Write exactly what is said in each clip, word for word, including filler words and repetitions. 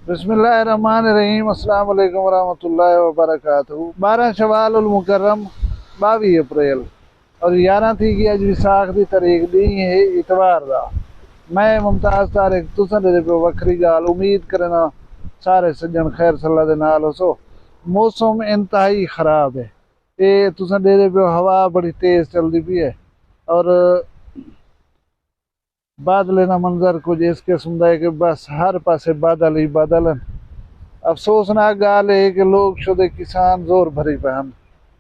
بسم اللہ الرحمن الرحیم۔ السلام علیکم ورحمۃ اللہ وبرکاتہ۔ بارہ شوال المکرم، باوی اپریل، اور یارہ تھی گئی اج وساخ دی تاریخ، ڈینہہ ہے اتوار دا۔ میں ممتاز طارق تساں دے پہ وکھری گال، امید کرنا سارے سجن خیر صلاح دے نال ہو سو۔ موسم انتہائی خراب ہے، اے تساں دے پہ ہوا بڑی تیز چلدی پی ہے، اور بادلیں دا منظر کجھ اس قسم دا ہے کہ بس ہر پاسے بادل ہی بادل ہیں۔ افسوسناک گال ہے کہ لوگ شدے کسان زور بھری پے ہیں،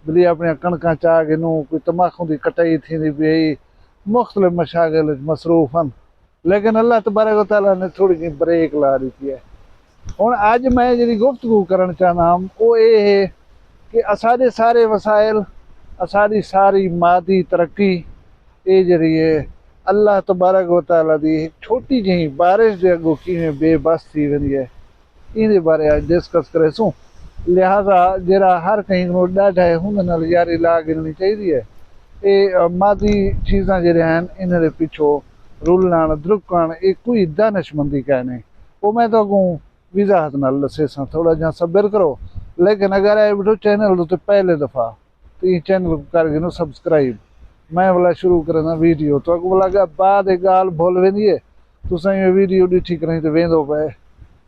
بلی اپنی کݨکاں چا گھنوں، کوئی تماخوں دی کٹائی تھیندی پئی، مختلف مشاغل وچ مصروف ہیں، لیکن اللہ تبارک و تعالیٰ نے تھوڑی جی بریک لا ݙتی ہے۔ ہݨ اڄ میں جیڑھی گفتگو کرݨ چاہندا ہم، او اے ہے کہ اساݙے سارے وسائل، اساݙی ساری مادی ترقی، اے جیڑھی ہے، اللہ تبارک و تعالیٰ دی ہک چھوٹی جہیں بارش دے اڳوں کیویں بے بس تھی ویندی ہے، ایندے بارے اڄ ڈسکس کریسوں۔ لہذا جیڑھا ہر کہیں کوں ݙاڈھا ہے، اوندے نال یاری لا گھنݨی چاہیدی ہے۔ اے مادی چیزاں جیڑھیاں ہن، انہاں دے پچھوں رلݨ، درکݨ، اے کوئی دانشمندی کائنی۔ او میں تہاکوں وضاحت نال ݙسیساں، تھوڑا جیہاں صبر کرو۔ لیکن اگر آئے ٻیٹھو چینل دے اتے پہلے دفعہ، تے ایں چینل کوں کر گھنو سبسکرائب۔ میں ولا شروع کریندا ویڈیو، تہاکوں ولا ڳا بعد اے ڳالھ بھل ویندی ہے، تساں اے ویڈیو ݙٹھی کریں تے ویندو پئے،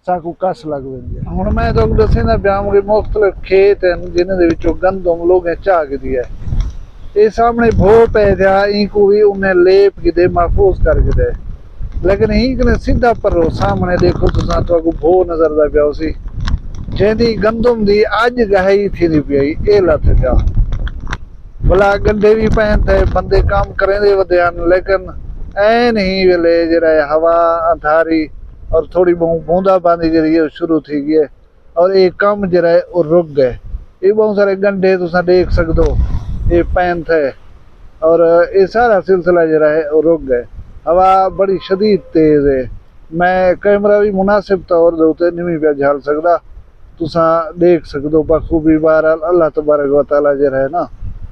ساکوں کس لڳ ویندی ہے۔ ہݨ میں تہاکوں ݙسیندا پیاں کہ مختلف کھیت ہن جنہاں دے وچوں گندم لوگیں چا گھدی ہے۔ اے سامݨے بھو پئے تھیا، اینکوں وی انہیں لیپ گھدے، محفوظ کر گھدے۔ لیکن ہی کنے سدھا پرو سامݨے ݙیکھو، تساں تہاکوں بھو نظر دا پیا ہوسی، جیندی گندم دی اڄ ڳہائی تھیندی پئی ہئی، اے لتھ ڳیا۔ بھلا ڳنڈھے وی پئن تھئے، بندے کم کریندے ودے ہن، لیکن عین ہی ویلے جیڑھا ہے ہوا، اندھاری اور تھوڑی ٻہوں بوندا باندی جیڑھی ہے، او شروع تھی ڳئی ہے۔ اور اے کم جیڑھا ہے او رک ڳئے۔ اے ٻہوں سارے ڳنڈھے تساں ݙیکھ سڳدو، اے پئن تھئے، اور اے سارا سلسلہ جیڑھا ہے او رک ڳئے۔ ہوا بڑی شدید تیز ہے۔ میں کیمرہ وی مناسب طور دے اتے نویں پیا جھل سڳدا، تساں ݙیکھ سڳدو بخوبی۔ بہرحال اللہ تبارک و تعالیٰ جیڑھا ہے نا،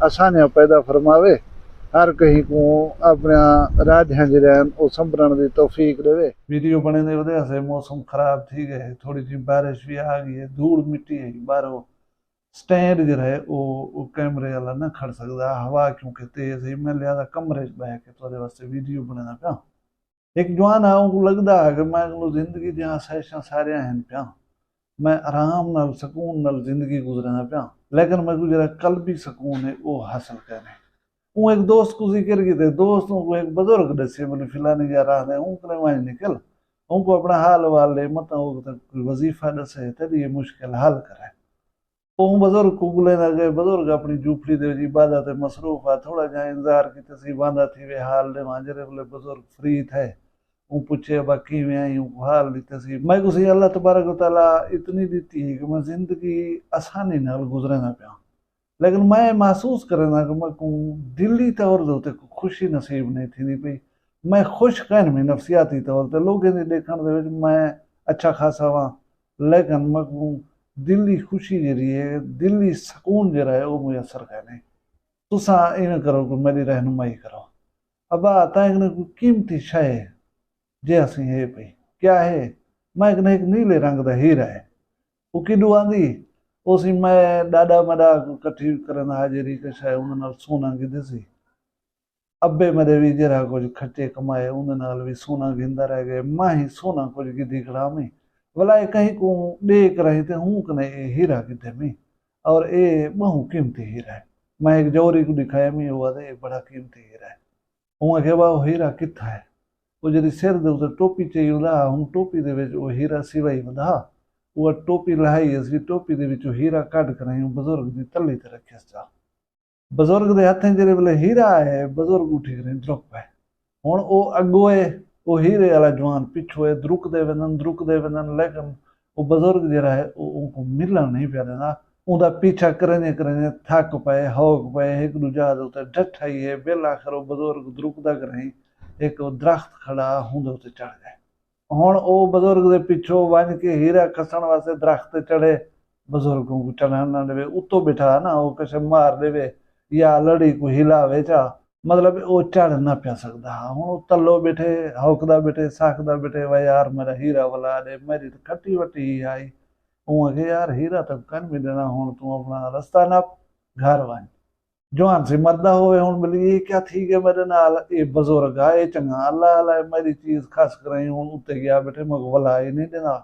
آسانیاں پیدا فرماوے، ہر کہیں کوں اپݨیاں راجھاں جیڑھیاں ہن او سنبھرݨ دی توفیق ݙیوے۔ ویڈیو بݨیندے ودے ہسے، موسم خراب تھی ڳئے، تھوڑی جی بارش وی آ ڳئی ہے، دھوڑ مٹی ہے ٻاہروں۔ سٹینڈ جیڑھا ہے او، او کیمرے والا نہ کھڑ سڳدا، ہوا کیونکہ تیز ہے، میں لہذا کمرے اچ ٻہہ کے تہاݙے واسطے ویڈیو بݨیندا پیاں۔ ہک جوان ہا، اونکوں لڳدا ہا کہ میں کولوں زندگی دیاں آسائشاں ساریاں ہن پیاں، میں آرام نال، سکون نال زندگی گزریندا پیاں، لیکن میکوں جیڑھا قلبی سکون ہے او حاصل کائنی۔ اوں ہک دوست کوں ذکر کیتے، دوست اونکوں ہک بزرگ ݙسے، بولے فلانی جاہ رہندے، اوں کنے ونڄ نکل، اونکوں اپݨا حال احوال ݙے، متاں او تیکوں کوئی وظیفہ ݙسے، تیݙی اے مشکل حل کرے۔ او اوں بزرگ کوں ڳولیندا ڳئے، بزرگ اپݨی جھوپڑی دے وچ عبادت تے مصروف ہا، تھوڑا جیہاں انتظار کیتے سی، واندا تھیوے حال ݙیواں، جیڑھے ویلے بزرگ فری تھئے، اوں پچھے، ابا کیویں آئیں؟ اونکوں حال ݙتے سی۔ میکوں سئیں اللہ تبارک و تعالیٰ اتنی ݙتی ہے کہ میں زندگی آسانی نال گزریندا پیاں۔ لیکن میں محسوس کرینداں کہ میکوں دلی طور دے اتے کوئی خوشی نصیب نہیں تھیندی پئی۔ میں خوش کائنی، میں نفسیاتی طور تے لوگیں دے ݙیکھݨ دے وچ میں اچھا خاصا واں، لیکن میکوں دلی خوشی جیڑھی ہے، دلی سکون جیڑھا ہے، او میسر کائنی۔ تساں ایویں کرو کہ میݙی رہنمائی کرو۔ ابا، تاں کنے کوئی قیمتی شے ہے؟ جے ہسیں ہے پئی۔ کیا ہے؟ میں کنے ہک نیلے رنگ دا ہیرا ہے۔ او کݙوں آندی؟ او سئیں میں ݙاݙا میݙا کٹھی کریندا ہا جیڑھی ہک شے، اوندے نال سونا گھدے سی۔ ابے میݙے وی جیڑھا کجھ کھٹے کمائے، اوندے نال وی سونا گھندا رہ ڳئے۔ میں ہی سونا کجھ گھدی کھڑا ہمی۔ ولا اے کہیں کوں ݙے کراہیں تے اوں کنے اے ہیرا گھدے ہمی۔ اور اے ٻہوں قیمتی ہیرا ہے۔ میں ہک جوہری کوں ݙکھایا ہمی، او آہدے اے بڑا قیمتی ہیرا ہے۔ اوں آکھیا، ابا، او ہیرا کتھاں ہے؟ او جیڑھی سر دے اتے ٹوپی چائی ہوندا ہا، ہݨ ٹوپی دے وچ او ہیرا سوائی ہوندا ہا۔ او ٹوپی لہائی اسی، ٹوپی دے وچ او ہیرا کڈھ کراہیں اوں بزرگ دی تلی تے رکھیس چا۔ بزرگ دے ہتھیں جیڑھے ویلے ہیرا آئے، بزرگ اٹھی کراہیں درک پئے۔ ہݨ او اڳوں ہے، او ہیرے والا جوان پچھوں ہے، درکدے ویندن، درکدے ویندن، لیکن او بزرگ جیڑھا ہے، او اونکوں ملݨ نہیں پیا ݙیندا۔ اوندا پیچھا کریندے کریندے تھک پئے، ہوک پئے، ہک ݙوجھا دے اتے ڈٹھ آئی ہے۔ بالآخر او بزرگ درکدا کراہیں ہک درخت کھڑا، اوندے اتے چڑھ ڳئے۔ ہݨ او بزرگ دے پچھوں ونڄ کے ہیرا کھسݨ واسطے درخت تے چڑھے، بزرگ اونکوں چڑھݨ نہ ݙیوے، اتوں ٻیٹھا نا، او کشے مار ݙیوے یا لڑی کوں ہلاوے چا۔ مطلب او چڑھ نہ پیا سڳدا ہا۔ ہݨ او تلو ٻیٹھے، ہؤکدا ٻیٹھے، ساکھدا ٻیٹھے، وے یار میݙا ہیرا ولا ݙے، میݙی تاں کھٹی وٹی ہی ہائی۔ اوں آکھے یار ہیرا تاں کائنی ݙینا، ہݨ توں اپݨا رستہ نپ، گھر ونڄ۔ جوان سی مردا ہووے، ہݨ ٻلی اے کیا تھی ڳئے میݙے نال؟ اے بزرگ آ، اے چنڳا اللہ آلا اے، میݙی چیز کھس کرائیں۔ ہݨ اتے ڳیا ٻیٹھے، میکوں ولا ہی نی ݙیندا۔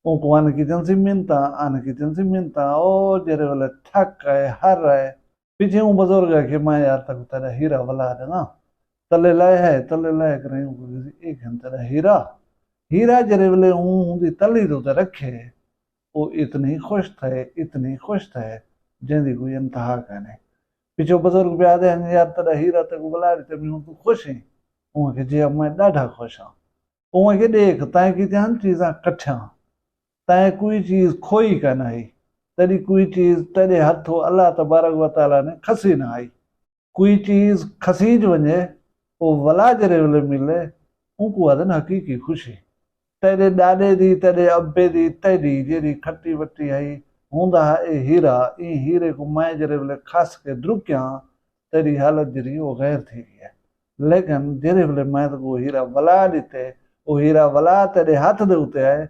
اونکوں ان کیتیاں سی منتاں، ان کیتیاں سی منتاں۔ او جیڑھے ویلے تھک آئے، ہر آئے، پچھے اوں بزرگ آکھے میں یار تیکوں تیݙا ہیرا ولا ݙینداں۔ تلے لائے ہے، تلے لائے کرائیں اونکوں کیتی، اے گھن تیݙا ہیرا۔ ہیرا جیڑھے ویلے اوں اوندی تلی دے اتے رکھے، او اتنی خوش تھئے، اتنی خوش تھئے، جیندی کوئی انتہا کائنی۔ پچھوں بزرگ پیا آہدے ہن یار تیݙا ہیرا تیکوں ولا ݙتے، میں ہݨ توں خوش ہیں؟ اوں آکھے جی میں ݙاڈھا خوش ہاں۔ اوں آکھے ݙیکھ، تیں کیتیاں ہن چیزاں کٹھیاں، تیں کوئی چیز کھوئی کائنی ہئی، تیݙی کوئی چیز تیݙے ہتھوں اللہ تبارک و تعالیٰ نے کھسی نہ ہئی۔ کوئی چیز کھسیج ونڄے، او ولا جیڑھے ویلے ملے، اونکوں آہدن حقیقی خوشی۔ تیݙے ݙاݙے دی، تیݙے ابے دی، تیݙی جیڑھی کھٹی وٹی ہئی، ہوندا ہا اے ہیرا، ایں ہیرے کوں میں جیڑھے ویلے کھس کے درکیاں، تیݙی حالت جیڑھی او غیر تھی ڳئی ہے۔ لیکن جیڑھے ویلے میں تیکوں او ہیرا ولا ݙتے، او ہیرا ولا تیݙے ہتھ دے اتے آئے،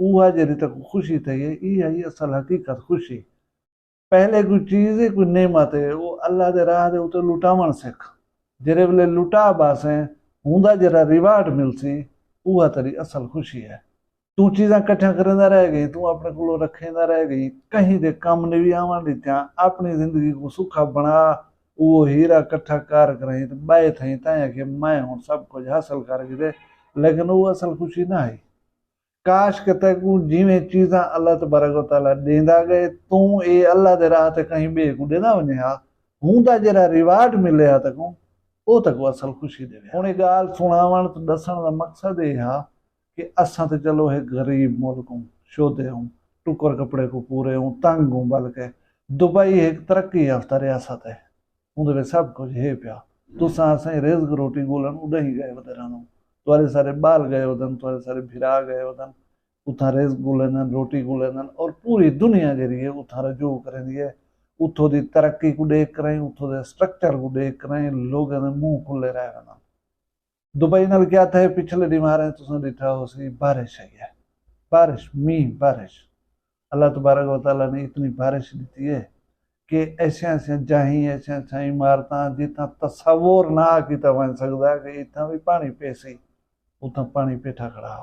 اوہا جیڑھی تیکوں خوشی تھئی ہے، ایہا ہی اصل حقیقت خوشی۔ پہلے کوئی چیز ہے، کوئی نعمت ہے، او اللہ دے راہ دے اتے لٹاوݨ سکھ۔ جیڑھے ویلے لٹا ٻہسیں، ہوندا جیڑھا ریوارڈ ملسی، اوہا تیݙی اصل خوشی ہے۔ توں چیزاں کٹھیاں کریندا رہ ڳئیں، توں اپݨے کولوں رکھیندا رہ ڳئیں، کہیں دے کم نی وی آوݨ ݙتیاں، اپݨی زندگی کوں سکھا بݨا، او ہیرا کٹھا کر کرائیں تے ٻئے تھئیں، تیں آکھے میں ہݨ سب کجھ حاصل کر گھدے، لیکن او اصل خوشی نہ ہئی۔ کاش کہ تیکوں جیویں چیزاں اللہ تبارک و تعالیٰ ݙیندا ڳئے، توں اے اللہ دے راہ تے کہیں ٻئے کوں ݙیندا ونڄے ہا، ہوندا جیڑھا ریوارڈ ملے ہا تیکوں، او تیکوں اصل خوشی ݙیوے ہا۔ ہݨ اے ڳالھ سݨاوݨ تے ݙسݨ دا مقصد اے ہا کہ اساں تے چلو ہک غریب ملک ہوں، شودے ہوں، ٹکر کپڑے کوں پورے ہوں، تنگ ہوں، بلکہ دبئی ہک ترقی یافتہ ریاست ہے۔ اوندے وچ سب کجھ ہے پیا۔ تساں اساں رزق روٹی ڳولݨ اݙاہیں ڳئے ودے رہندوں۔ تہاݙے سارے ٻال ڳئے ودن، تہاݙے سارے بھرا ڳئے ودن۔ اتھاں رزق ڳولیندن، روٹی ڳولیندن، اور پوری دنیا جیڑھی ہے اتھاں رجوع کریندی ہے۔ اتھوں دی ترقی کوں ݙیکھ کرائیں، اتھوں دے سٹرکچر کوں ݙیکھ کرائیں، لوکاں دے منہ کھلے رہ ویندن۔ دبئی نال کیا تھئے، پچھلے ݙینہواریں تساں ݙٹھا ہوسی، بارش آئی ہے، بارش، مینہ، بارش۔ اللہ تبارک و تعالیٰ نے اتنی بارش ݙتی ہے کہ ایسیاں ایسیاں جاہیں، ایسیاں ایسیاں عمارتاں جتھاں تصور نہ کیتا ونڄ سڳدا کہ اتھاں وی پاݨی پیسی، اتھاں پاݨی پیٹھا کھڑا۔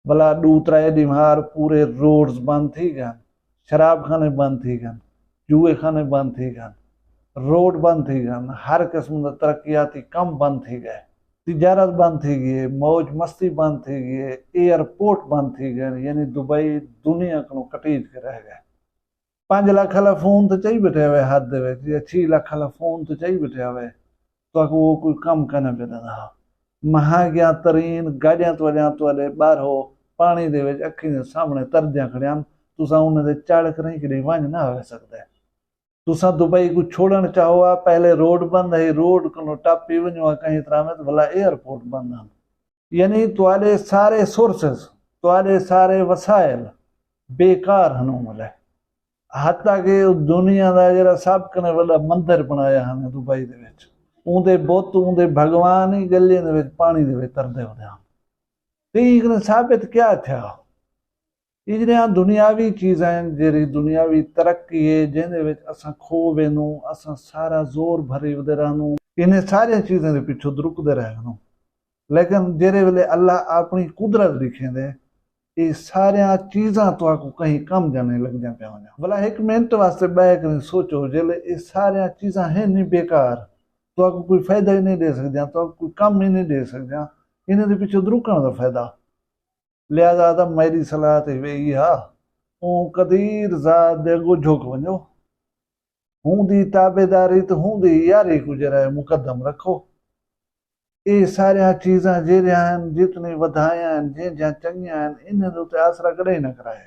ولا ݙو ترائے ݙینہوار پورے روڈز بند تھی ڳئن، شراب خانے بند تھی ڳئن، جوئے خانے بند تھی ڳئن، روڈ بند تھی ڳئن، ہر قسم دا ترقیاتی کم بند تھی ڳئے، تجارت بند تھی ڳئی ہے، موج مستی بند تھی ڳئی ہے، ایئرپورٹ بند تھی ڳئن، یعنی دبئی دنیا کنوں کٹیج کے رہ ڳئے۔ پنج لکھ آلا فون تے چائی ٻیٹھے ہوئے ہتھ دے وچ، یا چھی لکھ آلا فون تے چائی ٻیٹھے ہوئے، تہاکوں او کوئی کم کائنی پیا ݙیندا ہا۔ مہانگیاں ترین گاݙیاں تہاݙیاں تہاݙے ٻاہرو پاݨی دے وچ اکھیں دے سامݨے تردیاں کھڑیاں، تساں انہاں دے چڑھ کریں کݙیں ونڄ نہ ہوئے سڳدے۔ تساں دبئی کوں چھوڑݨ چاہو ہا، پہلے روڈ بند ہئی، روڈ کنوں ٹپ ہی ونڄو ہا کہیں طرح میں، تے ولا ایئرپورٹ بند ہن۔ یعنی تہاݙے سارے سورسز، تہاݙے سارے وسائل بیکار ہن اوں ویلے۔ حتیٰ کہ دنیا دا جیڑھا سب کنیں وݙا مندر بݨایا ہن دبئی دے وچ، اوندے بت، اوندے بھڳوان ہی ڳلیاں دے وچ پاݨی دے وچ تردے ہوندے ہن۔ تے ایں کنیں ثابت کیا تھیا؟ اے جیڑھیاں دنیاوی چیزاں ہن، جیڑھی دنیاوی ترقی ہے، جیندے وچ اساں کھو ویندوں، اساں سارا زور بھری ودے رہندوں، انہیں ساریاں چیزاں دے پچھوں درکدے رہ ویندوں۔ لیکن جیڑھے ویلے اللہ اپݨی قدرت ݙکھیندے، اے ساریاں چیزاں تہاکوں کہیں کم جاݨے لڳدیاں پیاں ہوندیاں۔ ولا ہک منٹ واسطے ٻہہ کریں سوچو، جیلے اے ساریاں چیزاں ہن نی بیکار، تہاکوں کوئی فائدہ ہی نی ݙے سڳدیاں، تہاکوں کوئی کم ہی نی ݙے سڳدیاں، انہیں دے پچھوں درکݨ دا فائدہ؟ لہذا آہدا میݙی صلاح تے وی ایہا، اوں قدیر ذات دے اڳوں جھک ونڄو۔ ہوندی تابعداری تے ہوندی یاری کوں جیڑھا ہے مقدم رکھو۔ اے ساریاں چیزاں جیڑھیاں ہن، جتنی ودھائیاں ہن، جیں جیاں چنڳیاں ہن، انہیں دے اتے آسرا کݙاہیں نہ کرائے۔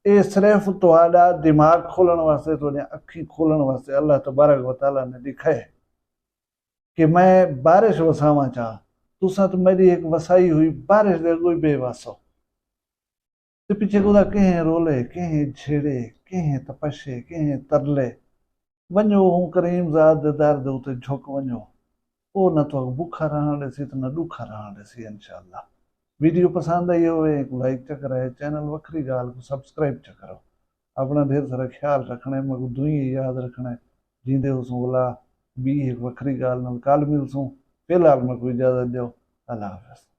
اے صرف تہاݙا دماغ کھولݨ واسطے، تہاݙیاں اکھیں کھولݨ واسطے اللہ تبارک و تعالیٰ نے ݙکھائے۔ کہ میں بارش وساواں چا، تساں تاں میݙی ہک وسائی ہوئی بارش دے اڳوں ہی بے وس ہو۔ تے پچھے کدا کہیں رولے، کہیں جھیڑے، کہیں تپشے، کہیں ترلے، ونجو ہوں کریم ذات دے در دے اتے جھک ونجو۔ او نہ تہاکوں بکھا رہن ڈیسی تے نہ ڈکھا رہن ڈیسی انشاءاللہ۔ ویڈیو پسند آئی ہووے ہک لائک چا کرائے، چینل وکھری گالھ کوں سبسکرائب چا کرو۔ اپنا ڈھیر سارا خیال رکھنا ہے، میکوں دعائیں یاد رکھنا ہے۔ جیندے ہوسوں ولا بی ہک وکھری گالھ نال کل ملسوں۔ فی الحال میکوں اجازت ڈیو۔ اللہ حافظ۔